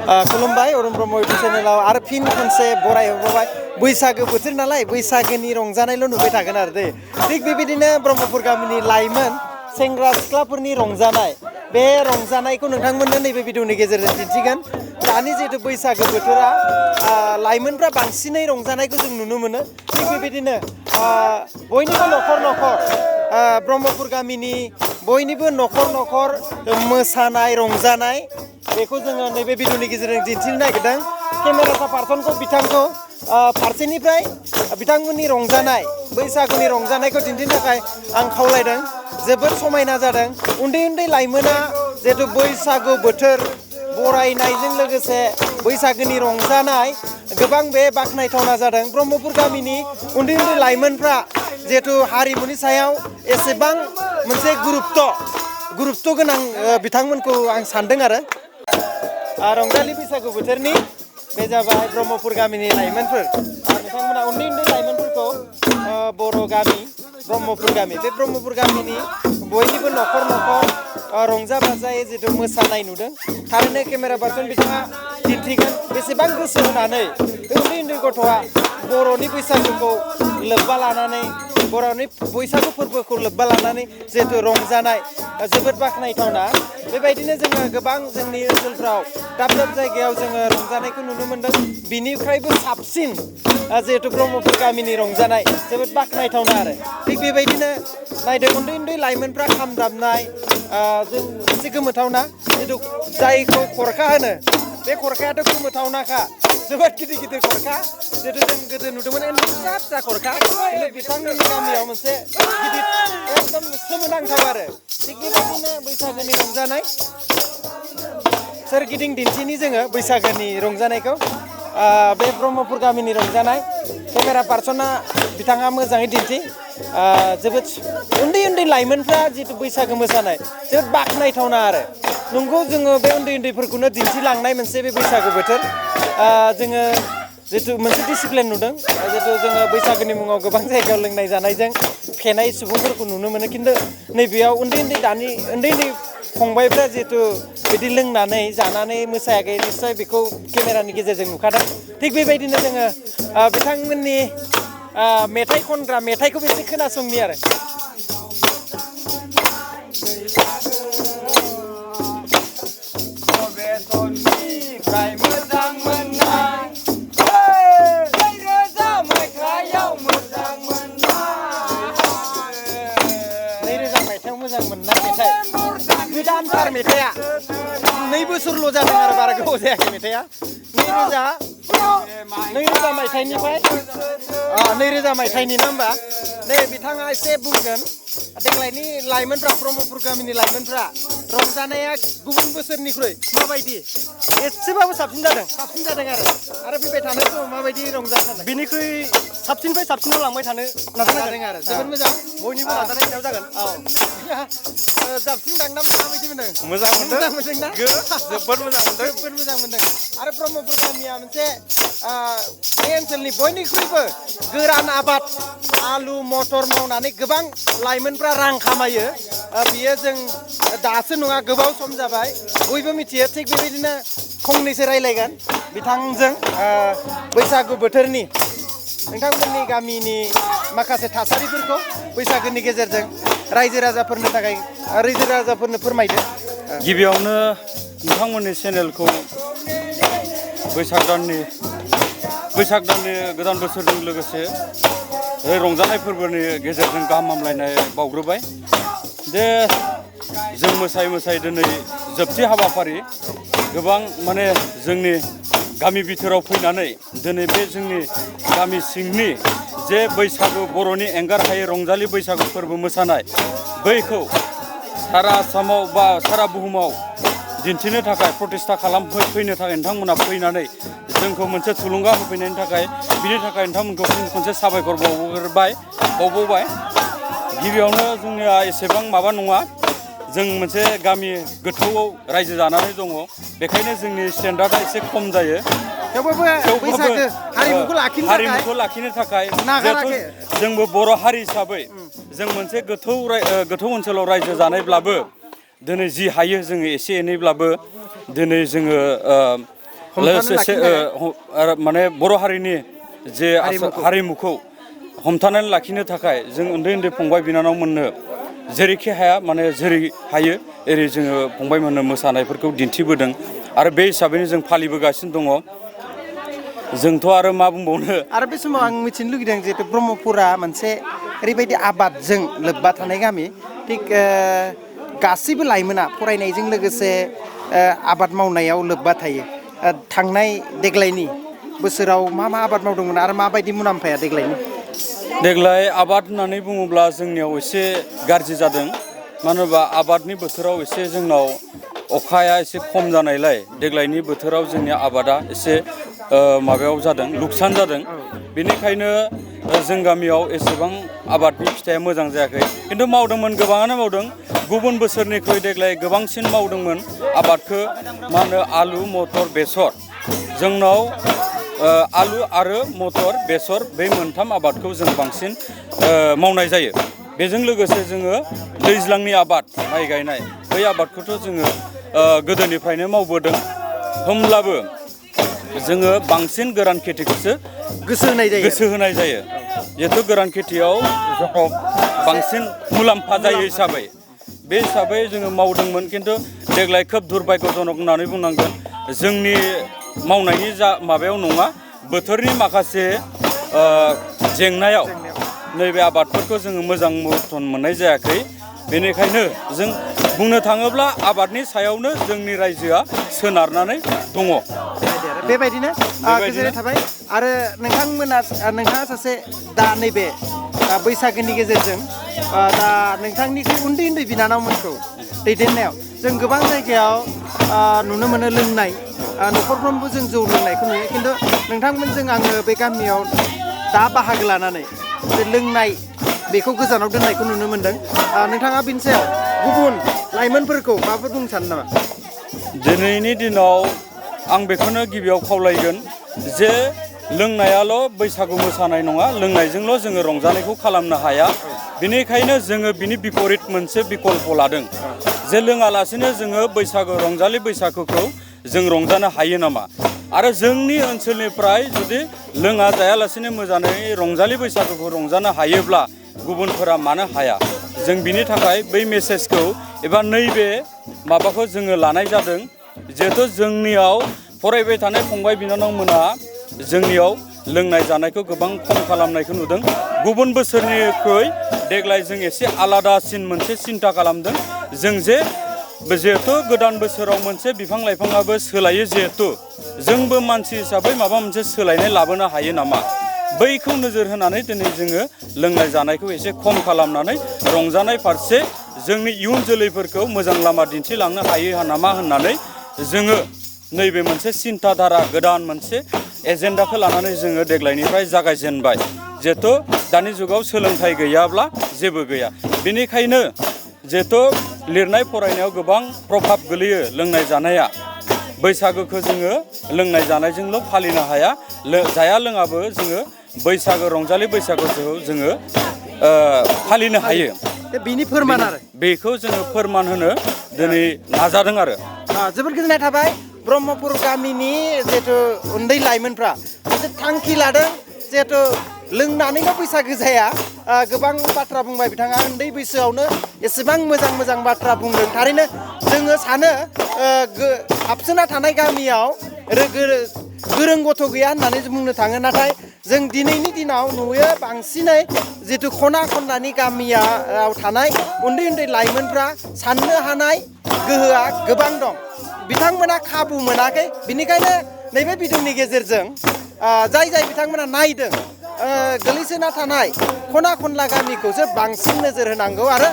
खुलुमबाय अरुण ब्रह्म इउटुब चेनेलाव आरो फिन खनसे बरायहरबाय बैसागो बोथोर नालाय बैसागोनि रंजानायल' नुबाय थागोन आरो दे थिग बेबायदिनो ब्रह्मपुर गामिनि लाइमोन सेंग्रा सिख्लाफोरनि रंजानाय बे रंजानायखौ नोंथांमोननो नैबे भिडिअनि गेजेरजों दिन्थिगोन दानि जिहेतु बैसागो बोथोरा लाइमोनफ्रा बांसिनै रंजानायखौ जों नुनो मोनो थिग बेबायदिनो बयनिबो न'खर न'खर ब्रह्मपुर गामिनि बयनिबो न'खर न'खर मोसानाय रंजानाय बेखौ जोङो नैबे भिडिअनि गेजेरजों दिन्थिनो नागिरदों केमेरा पार्सनखौ बिथांखौ फारसेनिफ्राय बिथांमोननि रंजानाय बैसागुनि रंजानायखौ दिन्थिनो थाखाय आं खावलायदों जोबोद समायना जादों उन्दै उन्दै लाइमोना जिहेतु बैसागु बोथोर बरायनायजों लोगोसे बैसागोनि रंजानाय गोबां बे बाख्नायथावना जादों ब्रह्मपुर गामिनि उन्दै उन्दै लाइमोनफ्रा जिहेतु हारिमुनि सायाव एसेबां मोनसे गुरुत्व गोनां बिथांमोनखौ आं सानदों आरो रंजालि बैसागु बोथोरनि बे जाबाय ब्रह्मपुर गामिनि लाइमोनफोर बिथांमोना उन्दै उन्दै लाइमोनफोरखौ बर' गामि ब्रह्मपुर गामि बे ब्रह्मपुर गामिनि बयनिबो न'खर न'खर रंजा बाजायै जितु मोसानाय नुदों थारैनो केमेरा पार्सन बिथाङा दिन्थिगोन बेसेबां गोसो होनानै बे उन्दै उन्दै गथ'आ बर'नि बैसागुखौ लोब्बा लानानै बर'नि बैसागु फोरबोखौ लोब्बा लानानै जिहेतु रंजानाय जोबोद बाख्नायथावना बेबायदिनो जोङो गोबां जोंनि ओनसोलफ्राव दाब दाब जायगायाव जोङो रंजानायखौ नुनो मोन्दों बिनिफ्रायबो साबसिन जिहेतु ब्रह्मपुर गामिनि रंजानाय जोबोद बाख्नायथावना आरो थिग बेबायदिनो नायदों उन्दै उन्दै लाइमोनफ्रा खाम दामनाय जों मोनसे गोमोथावना जितु जायखौ खरखा होनो बे खरखायाथ' गोमोथावनाखा जोबोद गिदिर गिदिर खरखा जिहेतु जों गोदो नुदोंमोन फिसा फिसा खरखा खिन्थु बिथांमोननि गामियाव मोनसे गिदिर एकदम सोमोनांथाव आरो थिग बेबायदिनो बैसागोनि रंजानाय सोरगिदिं दिन्थिनि जोङो बैसागोनि रंजानायखौ बे ब्रह्मपुर गामिनि रंजानाय केमेरा पार्सना बिथाङा मोजाङै दिन्थि जोबोद उन्दै उन्दै लाइमोनफ्रा जितु बैसागो मोसानाय जोबोद बाख्नायथावना आरो नंगौ जोङो बे उन्दै उन्दैफोरखौनो दिन्थिलांनाय मोनसे बे बैसागो बोथोर जोङो जितु मोनसे डिसिप्लिन नुदों जितु जोङो बैसागोनि मुङाव गोबां जायगायाव लोंनाय जानायजों फेनाय सुबुंफोरखौ नुनो मोनो खिन्थु नैबेयाव उन्दै उन्दै फंबायफ्रा जिहेतु बिदि लोंनानै जानानै मोसायाखै निस्सय बेखौ केमेरानि गेजेरजों नुखादों थिग बेबायदिनो जोङो बिथांमोननि मेथाइ खनग्रा मेथाइखौबो एसे खोनासंनि आरो मोजां मोननाय मेथाइ गोदानथार मेथाइआ 2 बोसोरल' जादों आरो बारा गोबाव जायाखै मेथाइआ 2000 मायथाइनिफ्राय 2000 मायथाइनि ना होमबा नै बिथाङा एसे बुंगोन देग्लायनि लाइमोनफ्रा ब्रह्मपुर गामिनि लाइमोनफ्रा रंजानाया गुबुन बोसोरनिख्रुइ माबायदि एसेबाबो साबसिन जादों आरो फैबाय थानाय समाव माबायदि रंजानो बिनिख्रुइ साबसिननिफ्राय साबसिनाव लांबाय थानो नाजादों आरो जोबोद मोजां बयनिबो नाजानाय सायाव जागोन साबसिन दांना माबायदि मोनदों मोजां मोनदों ना जोबोद मोजां मोनदों आरो ब्रह्मपुर गामिया मोनसे बे ओनसोलनि बयनिख्रुइबो गोरान आबाद आलु मटर मावनानै गोबां लाइमोनफ्रा रां खामायो बियो जों दासो नङा गोबाव सम जाबाय बयबो मिथियो थिग बेबायदिनो फंनैसो रायलायगोन बिथांजों बैसागु बोथोरनि नोंथांमोननि गामिनि माखासे थासारिफोरखौ बैसागोनि गेजेरजों रायजो राजाफोरनो फोरमायदो गिबियावनो नोंथांमोननि चेनेलखौ बैसाग दाननि गोदान बोसोरजों लोगोसे रंजानाय फोरबोनि गेजेरजों गाहाम हामलायनाय बावग्रोबाय जे जों मोसायै दिनै जोबथि हाबाफारि गोबां माने जोंनि गामि बिथोराव फैनानै दिनै बे जोंनि गामि सिंनि जे बैसागु बर'नि एंगार हायै रंजालि बैसागु फोरबो मोसानाय बैखौ सारा आसामाव बा सारा बुहुमाव दिन्थिनो थाखाय प्रतिस्था फैनो थाखाय नोंथांमोना फैनानै जोंखौ मोनसे थुलुंगा होफैनायनि थाखाय बिनि थाखाय नोंथांमोनखौ खनसे साबायखर बावबावबाय गिबियावनो जोंनिया एसेबां माबा नङा जों मोनसे गामि गोथौआव रायजो जानानै दङ बेखायनो जोंनि स्टेन्डार्डआ एसे खम जायो हारिमुखौ लाखिनो थाखाय जोंबो बर' हारि हिसाबै जों मोनसे गोथौ ओनसोलाव रायजो जानायब्लाबो दिनै जि हायो जोङो एसे एनैब्लाबो दिनै जोङो माने बर' हारिनि जे हारिमुखौ हमथानानै लाखिनो थाखाय जों उन्दै उन्दै फंबाय बिनानाव मोननो जेरैखि हाया माने जेरै हायो एरै जोङो फंबाय मोननो मोसानायफोरखौ दिन्थिबोदों आरो बे हिसाबैनो जों फालिबोगासिनो दङ जोंथ' आरो मा बुंबावनो आरो बे समाव आं मिथिनो लुगैदों जिहेतु ब्रह्मपुरा मोनसे ओरैबायदि आबादजों लोब्बा थानाय गामि थिग गासैबो लाइमोना फरायनायजों लोगोसे आबाद मावनायाव लोब्बा थायो थांनाय देग्लायनि बोसोराव मा आबाद मावदोंमोन आरो माबायदि मुलाम्फाया देग्लाय आबाद होननानै बुङोब्ला जोंनियाव एसे गाज्रि जादों मानो होनोबा आबादनि बोथोराव एसे जोंनाव अखाया एसे खम जानायलाय देग्लायनि बोथोराव जोंनि आबादा एसे माबायाव जादों लुकसान जादों बेनिखायनो जों गामियाव एसेबां आबादनि फिथाइया मोजां जायाखै खिन्थु मावदोंमोन गोबाङानो मावदों गुबुन बोसोरनिख्रुइ देग्लाय गोबांसिन मावदोंमोन आबादखौ मा होनो आलु मटर बेसर जोंनाव आलु आरो मटर बेसर बे मोनथाम आबादखौ जों बांसिन मावनाय जायो बेजों लोगोसे जोङो दैज्लांनि आबाद माइ गायनाय बै आबादखौथ' जोङो गोदोनिफ्रायनो मावबोदों होमब्लाबो जोङो बांसिन गोरान खेथिखौसो गोसो होनाय जायो जिहेथु गोरान खेथियाव जोंनाव बांसिन मुलाम्फा जायो हिसाबै बे हिसाबै जोङो मावदोंमोन खिन्थु देग्लाय खोब दुर्भाग्यजनक होननानै बुंनांगोन जोंनि मावनायनि माबायाव नङा बोथोरनि माखासे जेंनायाव नैबे आबादफोरखौ जोङो मोजां मथन मोननाय जायाखै बेनिखायनो जों बुंनो थाङोब्ला आबादनि सायावनो जोंनि रायजोआ सोनारनानै दङ बेबायदिनो गोजोननाय थाबाय आरो नोंथाङा सासे दा नैबे बैसागोनि गेजेरजों दा नोंथांनिख्रुइ उन्दै उन्दै बिनानावमोनखौ दैदेननायाव जों गोबां जायगायाव नुनो मोनो लोंनाय न'खरफ्रोमबो जों जौ लोंनायखौ नुयो खिन्थु नोंथांमोनजों आङो बे गामियाव दा बाहागो लानानै बे लोंनाय बेखौ गोजानाव दोननायखौ नुनो मोनदों नोंथाङा बेनि सायाव गुबुन लाइमोनफोरखौ माबाफोर बुंनो सानो नामा दिनैनि दिनाव आं बेखौनो गिबियाव खावलायगोन जे लोंनायाल' बैसागु मोसानाय नङा लोंनायजोंल' जोङो रंजानायखौ खालामनो हाया बेनिखायनो जोङो बिनि बिपरित मोनसे बिकल्प लादों जे लोङालासिनो जोङो रंजालि बैसागुखौ जों रंजानो हायो नामा आरो जोंनि ओनसोलनिफ्राय जुदि लोङा जायालासिनो मोजाङै रंजालि बैसागुखौ रंजानो हायोब्ला गुबुनफोरा मानो हाया जों बिनि थाखाय बै मेसेजखौ एबा नैबे माबाखौ जोङो लानाय जादों जिहेथु जोंनियाव फरायबाय थानाय फंबाय बिनानावमोना जोंनियाव लोंनाय जानायखौ गोबां खम खालामनायखौ नुदों गुबुन बोसोरनिख्रुइ देग्लाय जों एसे आलादासिन मोनसे सिन्था खालामदों जों जिहेथु गोदान बोसोराव मोनसे बिफां लाइफाङाबो सोलायो जिहेथु जोंबो मानसि हिसाबै माबा मोनसे सोलायनाय लाबोनो हायो नामा बैखौ नोजोर होनानै दिनै जोङो लोंनाय जानायखौ एसे खम खालामनानै रंजानाय फारसे जोंनि इयुन जोलैफोरखौ मोजां लामा दिन्थिलांनो हायो नामा होननानै जोङो नैबे मोनसे सिन्थाधारा गोदान मोनसे एजेन्डाखौ लानानै जोङो देग्लायनिफ्राय जागायजेनबाय जिहेथु दानि जुगाव सोलोंथाइ गैयाब्ला जेबो गैया बेनिखायनो जिहेथु लिरनाय फरायनायाव गोबां प्रभाब गोलैयो लोंनाय जानाया बैसागोखौ जोङो लोंनाय जानायजोंल' फालिनो हाया जाया लोङाबो जोङो रंजालि बैसागुखौ जोङो फालिनो हायो बिनि फोरमान आरो बेखौ जोङो फोरमान होनो दिनै नाजादों आरो जोबोद गोजोननाय थाबाय ब्रह्मपुर गामिनि जिहेथु उन्दै लाइमोनफ्रा मोनसे थांखि लादों जिहेथु लोंनानैल' बैसागो जाया गोबां बाथ्रा बुंबाय बिथाङा उन्दै बैसोआवनो एसेबां मोजां बाथ्रा बुंदों थारैनो जोङो सानो हाबसोना थानाय गामियाव गोरों गथ' गैया होननानै बुंनो थाङो नाथाय जों दिनैनि दिनाव नुयो बांसिनै जिथु खना खनलानि गामियाव थानाय उन्दै लाइमोनफ्रा साननो हानाय गोहोआ गोबां दं बिथांमोना खाबु मोनाखै बिनिखायनो नैबे भिडिअनि गेजेरजों जाय बिथांमोना नायदों गोलैसोना थानाय खना खनला गामिखौसो बांसिन नोजोर होनांगौ आरो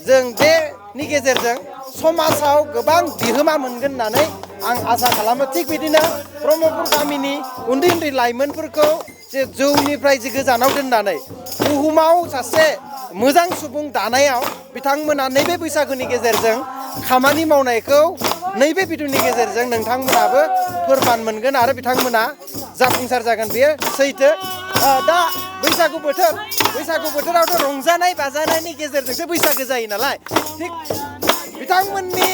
जों बेनि गेजेरजों समाजाव गोबां बिहोमा मोनगोन होननानै आं आसा खालामो थिग बिदिनो ब्रह्मपुर गामिनि उन्दै लाइमोनफोरखौ जे जौनिफ्राय गोजानाव दोननानै बुहुमाव सासे मोजां सुबुं दानायाव बिथांमोना नैबे बैसागुनि गेजेरजों खामानि मावनायखौ नैबे भिडिअनि गेजेरजों नोंथांमोनाबो फोरमान मोनगोन आरो बिथांमोना जाफुंसार जागोन बेयो सैथो दा बैसागु बोथोरावथ' रंजानाय बाजानायनि गेजेरजोंसो बैसागो जायो नालाय थिग बिथांमोननि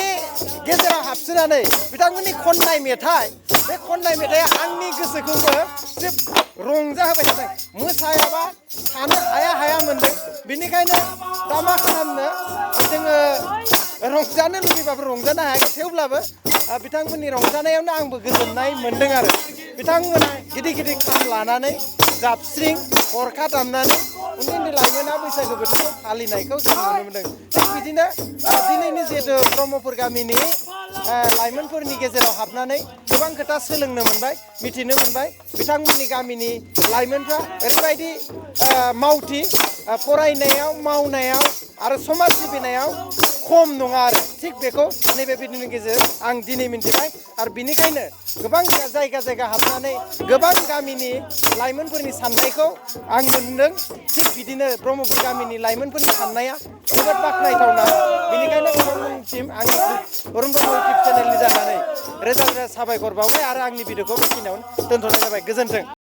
गेजेराव हाबसोनानै बिथांमोननि खननाय मेथाइ बे खननाय मेथाइआ आंनि गोसोखौबो जे रंजाहोबाय थादों मोसायाबा थानो हाया मोनदों बेनिखायनो दा मा खालामनो जोङो रंजानो लुबैबाबो रंजानो हायाखै थेवब्लाबो बिथांमोननि रंजानायावनो आंबो गोजोननाय मोनदों आरो बिथांमोना गिदिर गिदिर खाम लानानै जाबस्रिं गरखा दामनानै उन्दै उन्दै लाइमोना बैसागु बोथोरखौ फालिनायखौ जों नुनो मोनदों थिग बिदिनो दिनैनि जिहेतु ब्रह्मपुर गामिनि लाइमोनफोरनि गेजेराव हाबनानै गोबां खोथा सोलोंनो मोनबाय मिथिनो मोनबाय बिथांमोननि गामिनि लाइमोनफ्रा ओरैबायदि मावथि फरायनायाव मावनायाव आरो समाज सिबिनायाव खम नङा आरो थिग बेखौ नैबे भिडिअनि गेजेरजों आं दिनै मिन्थिबाय आरो बिनिखायनो गोबां जायगा हाबनानै गोबां गामिनि लाइमोनफोरनि साननायखौ आं मोनदों थिग बिदिनो ब्रह्मपुर गामिनि लाइमोनफोरनि साननाया जोबोद बाख्नायथावना बेनिखायनो बिथांमोननिसिम आंनि अरुण ब्रह्म इउटुब चेनेलनि जानानै रोजा रोजा साबायखर बावबाय आरो आंनि भिडिअखौ बेखिनियावनो दोनथ'नाय जाबाय गोजोन्थों।